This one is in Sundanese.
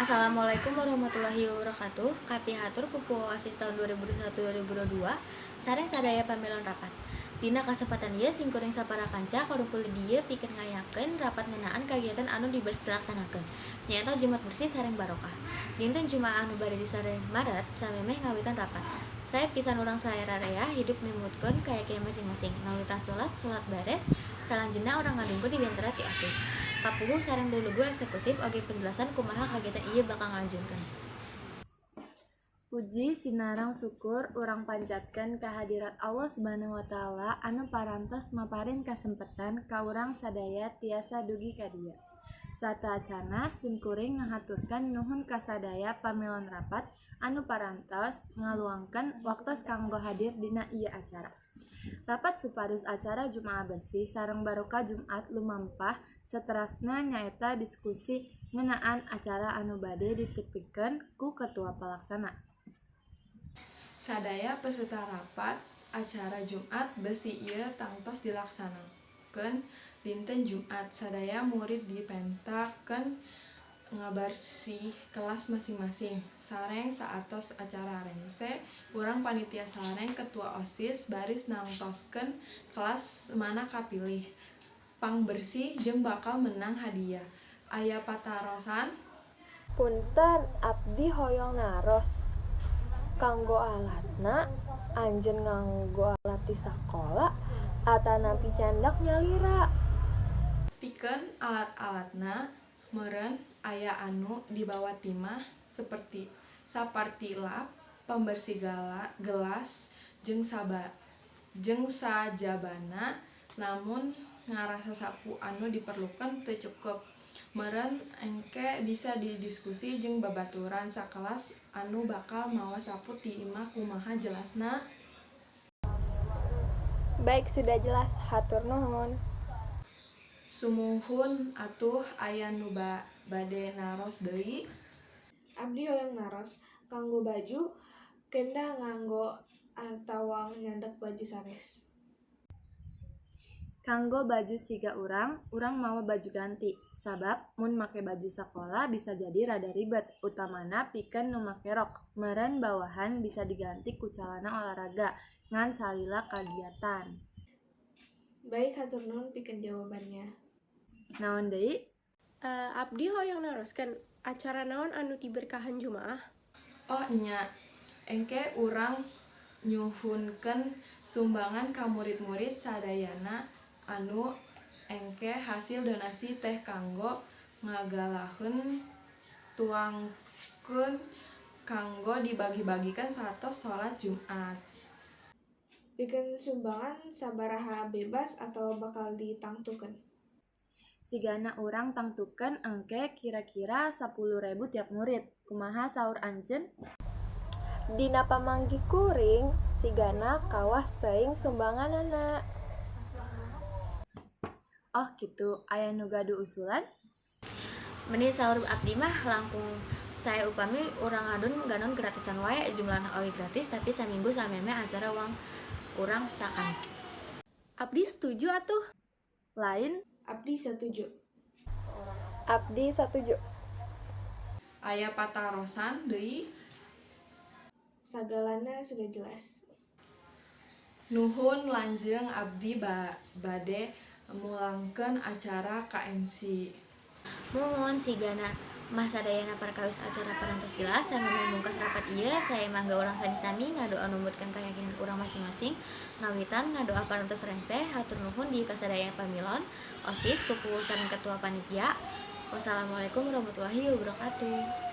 Assalamualaikum warahmatullahi wabarakatuh. Kapihatur pupuhu OSIS tahun 2021-2022 sareng sadaya pamilon rapat. Dina kasempatan ieu simkuring sapara kanca karumpul di dieu pikeun ngayakeun rapat ngeunaan kagiatan anu dilaksanakeun, nyaeta Jumat Bersih sareng Barokah. Dinten Jumaah anu bade disare Maret samemeh ngawitan rapat. Sae pisan urang sararea hidup numutkeun kayakinan masing-masing. Ngawitan salat, salat bares, salanjeunna urang ngadungkeun di biantara ti OSIS. Papuguh sareng lulugu eksekutif oge penjelasan kumaha kagiatan ieu bakal ngalanjutkeun. Puji sinareng syukur urang panjatkeun kahadirat Allah Subhanahu wa taala anu parantos maparin kasempetan ka urang sadaya tiasa dugi ka dieu. Sateuacanna simkuring ngahaturkeun nuhun ka sadaya pamilon rapat anu parantos ngaluangkeun waktos kanggo hadir dina ieu acara. Rapat supados acara Jumaah Bersih sareng Barokah Jumat lumampah saterasna nyaeta diskusi ngeunaan acara anu bade ditepikeun ku ketua palaksana. Sadaya peserta rapat, acara Jumat Bersih ieu tangtos dilaksanakeun dinten Jumat. Sadaya murid dipentakeun ngabersih kelas masing-masing. Sareng saatos acara rengse, urang panitia sareng ketua OSIS baris nangtoskeun kelas mana kapilih pangbersih jeung bakal menang hadiah. Aya patarosan? Punten, abdi hoyong naros. Kanggo alatna, anjeun nganggo alat ti sakola atanapi nyandak nyalira? Pikeun alat-alatna meureun aya anu dibawa ti imah saperti lap, pembersih gelas jeung sajabana. Lamun ngarasa sapu anu diperlukeun teu cekep, meureun engke bisa didiskusi jeung babaturan sakelas anu bakal mawa sapu ti imah. Kumaha jelasna? Baik, sudah jelas, hatur nuhun. Sumuhun atuh. Aya nu bade naros deui? Abdi hoyong naros, kanggo baju, kedah nganggo atawa nyandak baju sanes? Kanggo baju siga urang, urang mawa baju ganti. Sabab mun make baju sakola bisa jadi rada ribet, utamana pikeun nu make rok. Meureun bawahan bisa diganti ku calana olahraga ngan salila kagiatan. Baik, hatur nuhun pikeun jawabanna. Naon deui? Abdi hoyong naroskeun, acara naon anu diberkahan Jumaah? Oh nya, engke urang nyuhunkeun sumbangan ka murid-murid sadayana anu engke hasil donasi teh kanggo ngagalaheun tuangkeun kanggo dibagi-bagikeun saatos salat Jumat. Pikeun sumbangan sabaraha bebas atawa bakal ditangtukeun? Sigana urang tangtukeun engke kira-kira 10.000 tiap murid. Kumaha saur anjeun? Dina pamanggih kuring, sigana kawas teuing sumbanganana. Oh kitu, aya nu gaduh usulan? Meni saur abdi mah langkung sae upami urang ngadon ganon gratisan wae, jumlahna oge gratis tapi saminggu samemeh acara wang urang sakan. Abdi setuju atuh. Lain? Abdi satuju. Abdi satuju. Aya patarosan deui? Sagalana sudah jelas. Nuhun, lanjeng abdi bade mulangkeun acara ka MC. Muhun, sigana mah sadayana perkawis acara parantos jelas. Samemeh mungkas rapat ieu, sae mangga urang sami-sami ngadoa numutkeun keyakinan urang masing-masing. Ngawitan ngadoa parantos rengse. Hatur nuhun di kasadaya pamilon, OSIS, pupuhu sareng ketua panitia. Wassalamualaikum warahmatullahi wabarakatuh.